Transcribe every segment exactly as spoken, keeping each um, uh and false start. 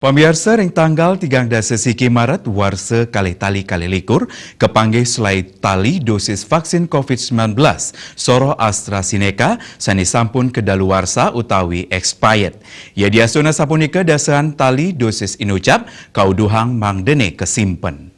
Pamiarsa, ring tanggal tigang dasa siki Maret warsa kalih tali kalih likur, kapanggih selai tali dosis vaksin covid sembilan belas soroh AstraZeneca sane sampun kadaluwarsa utawi expired. Yadiastun asapunika, dasahan tali dosis inucap kauduhang mangdane kasimpen.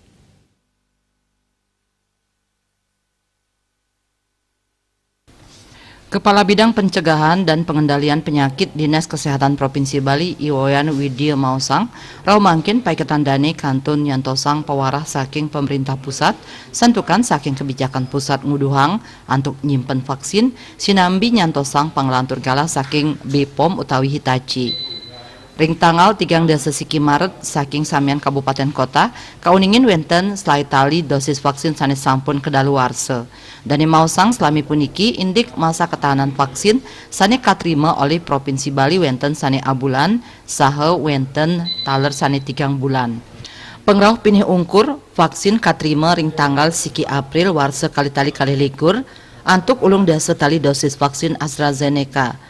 Kepala Bidang Pencegahan dan Pengendalian Penyakit Dinas Kesehatan Provinsi Bali, I Wayan Widya Mausang, rauh mangkin paiketan dane kantun nyantosang pawarah saking pemerintah pusat, santukan saking kebijakan pusat nguduhang antuk nyimpen vaksin, sinambi nyantosang panglantur galah saking Bepom utawi Hitachi. Ring tanggal tigang dasa siki Maret, saking samian kabupaten kota kauningin wenten selai tali dosis vaksin sane sampun kadaluwarsa. Dane maosang, salami puniki indik masa katahanan vaksin sane katrima olih Provinsi Bali wenten sane abulan saha wenten taler sane tigang bulan. Pangrauh pinih ungkur, vaksin katrima ring tanggal siki April warsa kalih tali kalih likur antuk ulung dasa tali dosis vaksin AstraZeneca.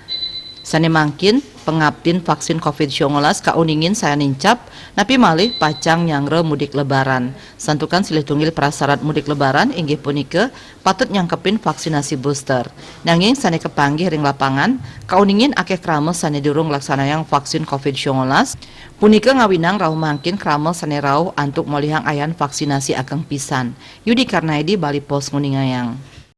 Sane mangkin, pangaptin vaksin covid sembilan belas kauningin sayan nincap, napi malih pacang nyanggra mudik lebaran. Santukan silih tunggil prasarat mudik lebaran inggih punika patut nyangkepin vaksinasi booster. Nanging sane kapanggih ring lapangan, kauningin akeh krama sane durung nglaksanayang vaksin covid sembilan belas, punika ngawinang rauh mangkin krama sane rauh antuk molihang ayan vaksinasi ageng pisan. Yudi Karnaidi, Bali Post, nguningayang.